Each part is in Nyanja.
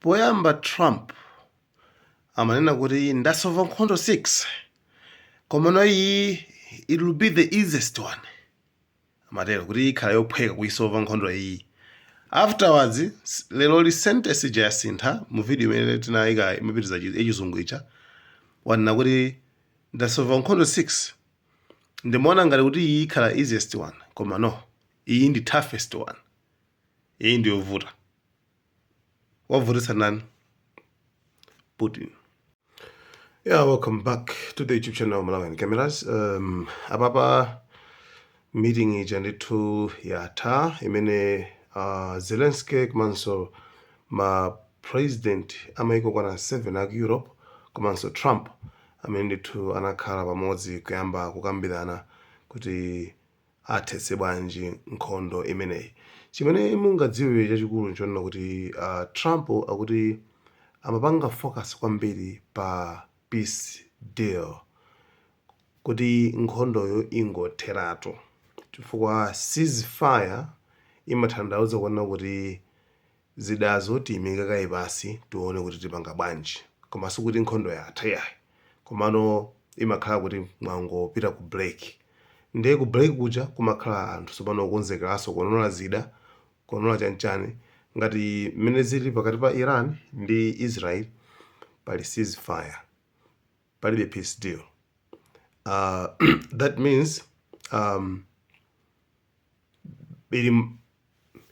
Poyamba Trump amanena kuti ndasolva nkhondo 6, komano iyi, it will be the easiest one. Amatero kuti ikhala yophweka kuisolva nkhondo iyi. Afterwards, lero li sentence ija yasintha. Mu video imene tinayika imapitiza yachizungu ija, wanena kuti ndasolva nkhondo 6, ndimaona ngati kuti iyi ikhala easiest one, koma no, iyi ndi toughest one, iyi ndi yovuta. Wavutitsa nani? Putin. Yeah, welcome back to the YouTube channel Malawian Cameras. Apapa meeting ija ndithu yatha, imene Zelensky komanso ma president amaiko kwana 7 aku Europe komanso Trump, amene ndithu anakhala pamodzi kuyamba kukambirana kuti athetse bwanji nkhondo imeneyi. Chimene mungadziwe chachikulu nchonena kuti Trump akuti amapanga focus kwambiri pa peace deal, kuti nkhondoyo ingotheratu, chifukwa ceasefire imatanthauza kuona kuti zidazo tiyimike kaye pasi, tione kuti tipanga bwanji, koma sikuti nkhondo yatha yayi. Komano imakhala kuti mwangopita ku break, ndiye ku break kuja kumakhala anthu tsopano okonzekeranso kuonola zida, kuonola chanchani, ngati mmene zili pakati pa Iran ndi Israel. Pali ceasefire, palibe peace deal. That means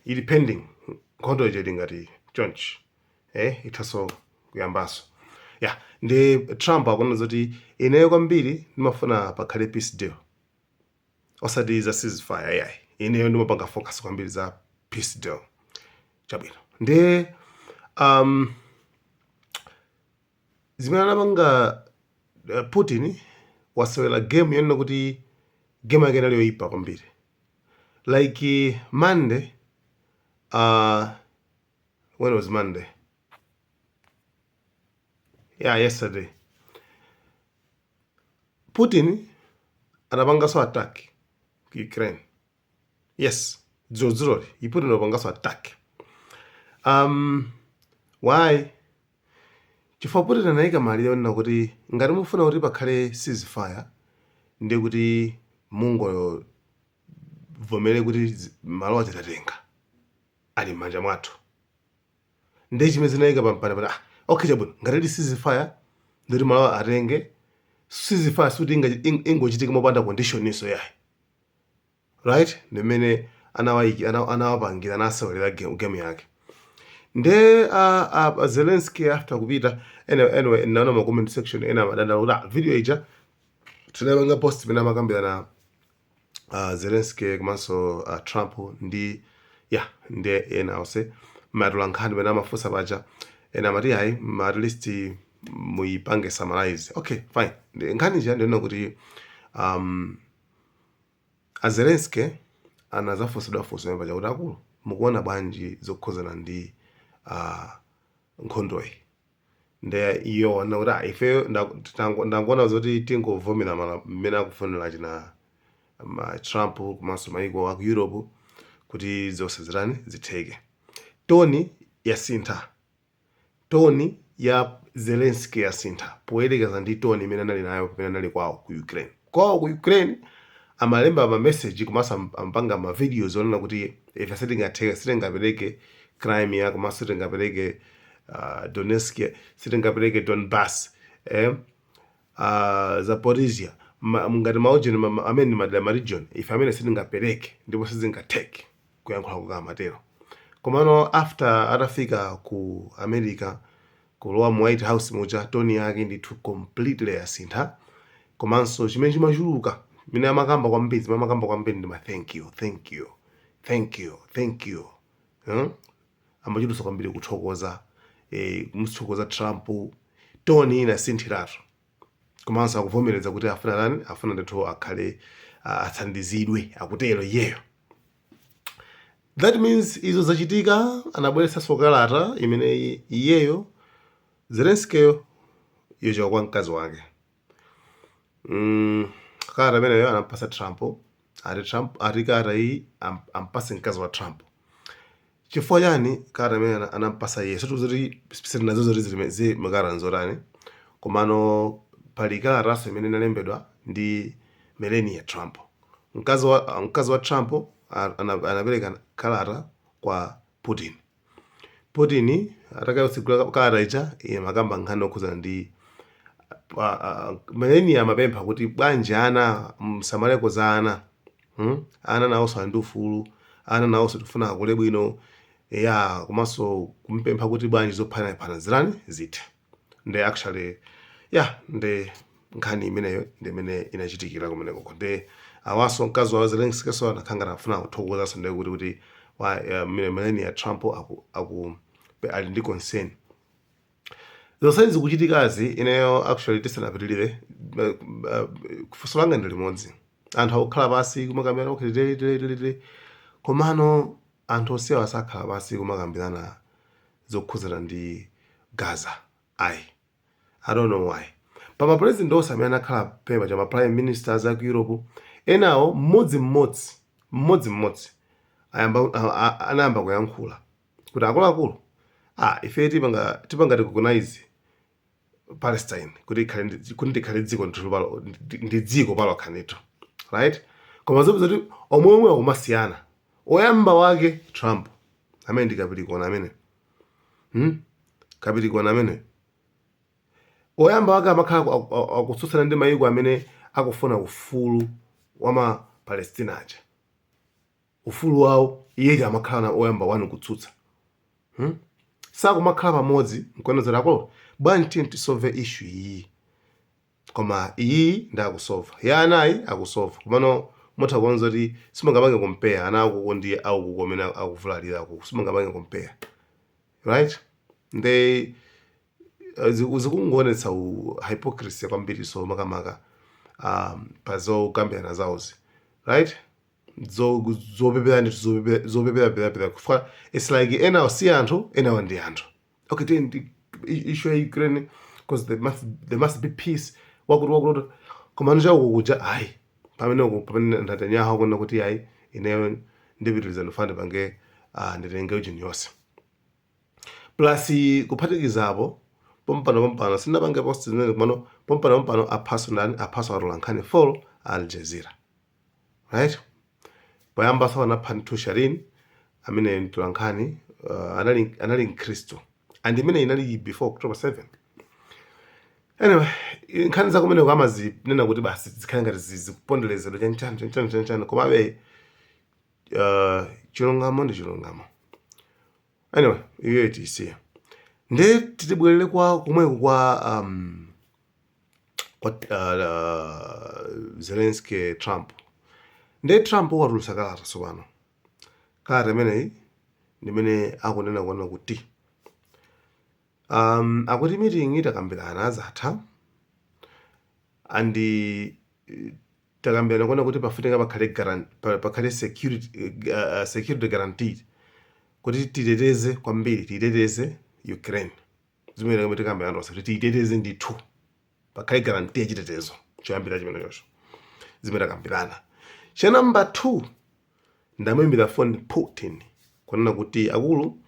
ili pending. Nkhondo ija ili ngati chonchi, ithaso kuyambaso. Yeah, ndi Trump akuona zoti ineyo kwambiri ndimafuna pakhale peace deal, osati za ceasefire yayi. Ineyo ndimapanga focus kwambiri za peace deal. Chabwino, ndi zimene anapanga Putin, wasewera game yonena kuti game yake inali yoyipa kwambiri. Like Monday, when was Monday? Yeah, yesterday Putin anapanganso attack ku Ukraine. Yes, dzulodzuloli Putin anapanganso attack. Why? Chifukwa Putin anayika malire onena kuti ngati mufuna kuti pakhale ceasefire, ndiye kuti mungovomere kuti malo aja tatenga, ali m'manja mwathu. Ndiye chimene zinayika pampanda pati, ah, okay, chabwino, ngati ili ceasefire, ndikuti malo atenge. Ceasefire sikuti ingochitika mopanda condition iso yayi, right? Ndimene anawapangira, anasewelera game yake. Nde Zelensky after kupita, anyway, naona ma comment section ena amadanda kuti video ija tinapanga post imene amakambirana Zelensky komanso Trump ndi, yeah, ndi ena onse matola nkhani pamene amafunsa paja, ena amati ayi, at least muyipange summarize. Okay, fine. Ndi nkhani ija ndiona kuti a Zelensky anazafunsidwa funso pamene paja kuti, akulu, mukuona bwanji zokhuzana ndi nkhondoyi? Nde iyo wana kuti, ah, ife ndangoona zoti tingovomera mmene akufunira china ma Trump komanso maiko aku Europe kuti zonse zitani, zitheke. Tone yasintha, tone ya Zelensky yasintha poyerekeza ndi tone imene anali nayo pamene anali kwawo ku Ukraine. Kwawo ku Ukraine amalemba ma message komanso amapanga ma videos onena kuti ife sitingatheke, sitingapereke Crimea, komanso sitingapereke Donetsk, sitingapereke Donbass, Zaporizhia, ngati maujeni amene ndi madera, ma region, ife amene sitingapereke ndipo sizingatheke, kuyankhula kukamatero. Komano after atafika ku America, kulowa mu White House muja, tone yake ndithu completely yasintha. Komanso chimene chimachuluka, mene amakamba kwambiri, zimene amakamba kwambiri ndi ma thank you, thank you, thank you, thank you, Amachulutsa kwambiri kuthokoza, kumuthokoza Trump. Tone inasinthiratu. Komanso akuvomereza kuti afuna tani, afuna ndithu akhale athandizidwe, akutero iyeyo. That means izo zachitika. Anabweretsanso kalata imene iyeyo Zelenskyyo yochoka kwa mkazi wake. Kalata imeneyo anampasa Trump. Ati Trump, ati kalata iyi ampase mkazi wa Trump. Chifukwa chani kalata imene anampasa iye? Sitikuti kuti sitinazo zoti zili zi makalata nzotani, komano pali kalataso imene inalembedwa ndi Melania Trump, mkazi wa Trump. Anapereka kalata kwa Putin. Putin atakayitsigula kalata ija, iye makamba nkhani okhudzana ndi Melania amapempha kuti bwanji ana msamaleko za ana, Ana nawonso ali ndi ufulu, ana nawonso tifuna akule bwino ya, komanso kumpempha kuti bwanji zophanaphana zirani zithe. Ndi actually, yeah, ndi nkhani imeneyo ndi imene inachitikira kumenekoko. Ndi awanso mkazi wa Zelensky so anakhanga afuna kuthokozanso ndi kuti wa Melania Trump aku ali ndi concern zonse zikuchitikazi. Ineyo actually, tisanapitirire, funso langa ndi limodzi. Anthu akukhala pasi kumakambirana, okay, tere tere tere tere, komano anthu onsewa sakhala pasi kumakambirana zokhudzana ndi Gaza ayi. I don't know why. Pa president onse amene anakhala pepa cha ma prime ministers aku Europe enawo, mmodzimmodzi mmodzimmodzi anayamba kuyankhula kuti akuluakulu, ife tipanga recognize Palestine kuti ikhale kuti ndikhale dziko ndithu ndi dziko palokha ndithu, right? Koma zopeza kuti omwe akumasiyana. Oyamba wake Trump amene ndi Capricorn amene, Capricorn amene oyamba wake amakhala akutsutsana ndi mayiko amene akufuna ufulu wa ma Palestina aja, ufulu wawo. Iye amakhala na oyamba wanu kutsutsa, Sakumakhala pamodzi nkuonezera akolo bwanji tiye tisolve issue iyi. Koma iyi ndakusolva ya anayi akusolva, komano mutha kuona kuti simungapange compare ana akuko ndi akuko amene akuvulalira akuko, simungapange compare, right? Nde zikungoonetsa u hypocrisy kwambiri. So makamaka pa zokambirana zawozi, right, zopepera ndithu, zopepera kufa. It's like enawo si anthu, enawo ndi anthu. Okay, tiye ndi issue ya Ukraine because there must be peace, wakuti wakuti, koma chauko kuja ayi. Pamene uku pamene Netanyahu akunena kuti ayi, ineyo ndipitiriza, ndifuna ndipange nditenge ujeni yonse, plus kuphatikizapo pompano pompano sinapange post zimene, komano pompano pompano aphaso ndani? Aphaso atola nkhani 4 Al Jazeera, right? Poyamba so anapha ndithu Sharin amene mtola nkhani, anali mkhristu, and imene inali before October 7. Anyway, nkhani zakumeneko amazinena kuti basi zikhale ngati zikuponderezedwa chanchani chanchani chanchani, komabe chilungamo ndi chilungamo. Anyway, iyo tisiye. Nde titibwerere kwa komweko kwa Zelensky, Trump. Nde Trump watulutsa kalata tsopano. Kalata imeneyi ndimene akunena kuona kuti akuti meeting itakambirana zatha and takambirana kuona kuti pafunika pakhale pakhale security guaranteed kuti titeteze kwambiri, titeteze Ukraine. Zimene kamene tikambirana tonse kuti tiyiteteze ndithu, pakhale guarantee ya chitetezo choyambira chimene chocho zimene takambirana. Cha number 2, ndamuyimbira phone Putin kunena kuti akulu,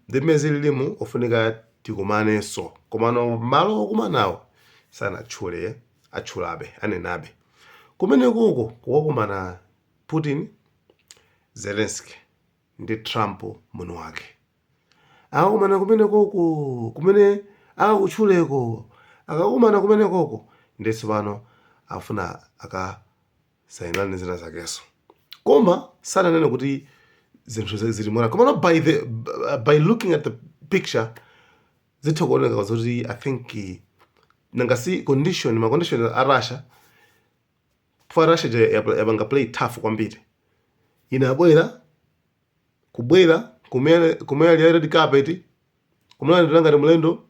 ndimene zililimu ofunika tikumanenso, komano malo okumanawo sanatchule, atchulabe, anenabe. Kumene kuko kukakumana Putin, Zelensky ndi Trump mwini wake. Akakumana kumene koko, kumene akakutchuleko, akakumana kumene koko, ndi tsopano afuna akasayinirane zina zakenso, koma sananene kuti zinthu zili mwana. Komano by looking at the picture, zitha kuoneka zoti I think nanga si condition, ma condition a Russia, for Russia ja yapanga play tough kwambiri. Inabwera kubwera kumene kumene ali red carpet, kumulandira ngati mlendo,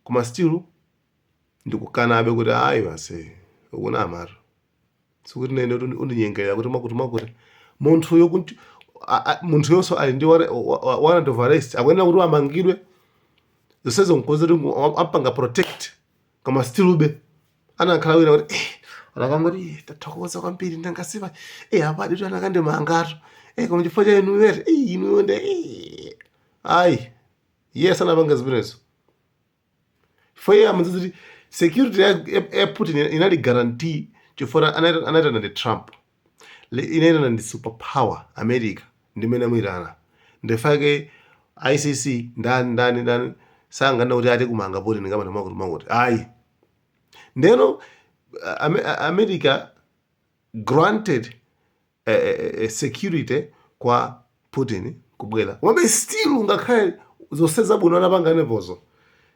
koma still ndikukanabe kuti ayi basi, ukunamatu, sikuti nene kuti undinyengerera kuti mwakuti mwakuti munthuyo kuti munthu yonso ali ndi warrant of arrest, akuyenera kuti amangidwe, zonsezo nkoze kuti ampanga protect, koma still ube anakhala wina kuti Anakangoti, "Eh, tathokoza kwambiri ndangasipa eh apadi tu anakandimangatu eh koma chifukwa cha inuyo eti eh inuyo nde eh." Ayi, iye sanapanga zimenezo. Chifukwa iye amadziwa kuti security ya Putin inali guarantee chifukwa anaitana ndi Trump. Inaitana ndi super power America ndimene amuyitana. Ndifake ICC ndani ndani ndani sangana kuti ati kumanga Putin kama makuti makuti. Ayi. Ndeno America granted security kwa Putin kubwera. Komabe still ngakhale zonse zabwino anapanga nepozo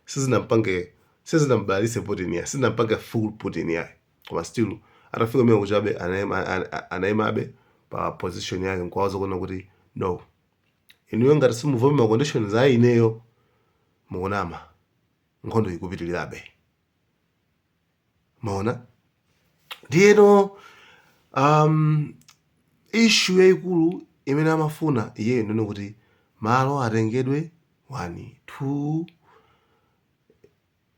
sizinampange, sizinambalise Putin ya, sizinampange full Putin ya. Koma still atafika mene kuchabe anayimabe pa position yake nkuwaza kuona kuti no, inuyo ngati simuvomera ma conditions a ineyo mukunama, nkhondo ikupitirirabe. Maona ndiyeno issue yayikulu imene amafuna iyeyo ndino kuti malo atengedwe 1 2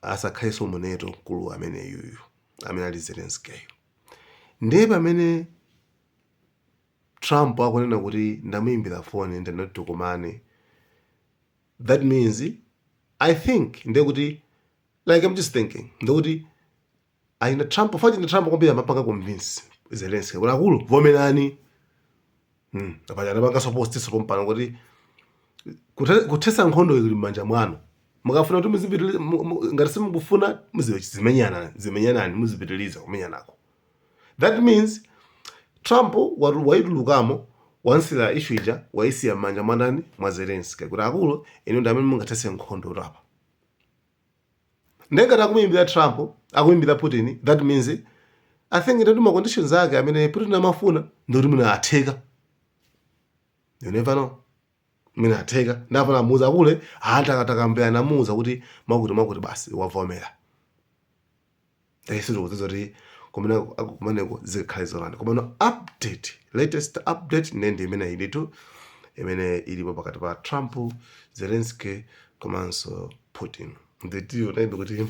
asakhalenso mu NATO mkulu amene yuyu amene ali Zelensky. Ndiye pamene Trump akunena kuti ndamuyimbira foni ndinati tikumane, that means I think ndiye kuti, like, I'm just thinking ndikuti ayina Trump fachina Trump kwambiri amapanga convince Zelensky kuti akulu vomerani. Apaja anapanganso post pompano kuti kuthesa nkhondo ili m'manja mwanu, mukafuna kuti muzipitiliza, ngati simukufuna muzimenyana zimenyanani, muzipitiliza kumenyanako. That means Trump waitulukamo wansila issue ija waisiya m'manja mwa ndani? Mwa Zelensky, kuti akulu inu ndi amene mungathese nkhondo apa. Ndengati akumuyimbira Trump, akuyimbira Putin, that means I think ndati ma conditions ake amene Putin amafuna ndikuti mwina atheka. You never know, mwina atheka. Ndapana amuuza akule atakambira namuuza kuti mwakuti mwakuti, basi wavomera. Ndayisitu kuti kumene akukumaneko zikakhale zolanda. Komano update, latest update nende imene ilitu imene ilipo pakati pa Trump, Zelensky komanso Putin. Nditiyo naimbe kuti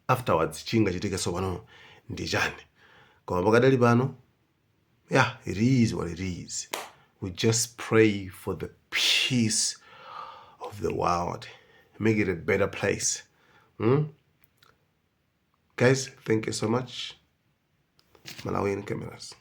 afterwards chingachitike pano ndi chani, koma pakadali pano, yeah, it is what it is. We just pray for the peace of the world, make it a better place. Guys, thank you so much. Malawian Cameras.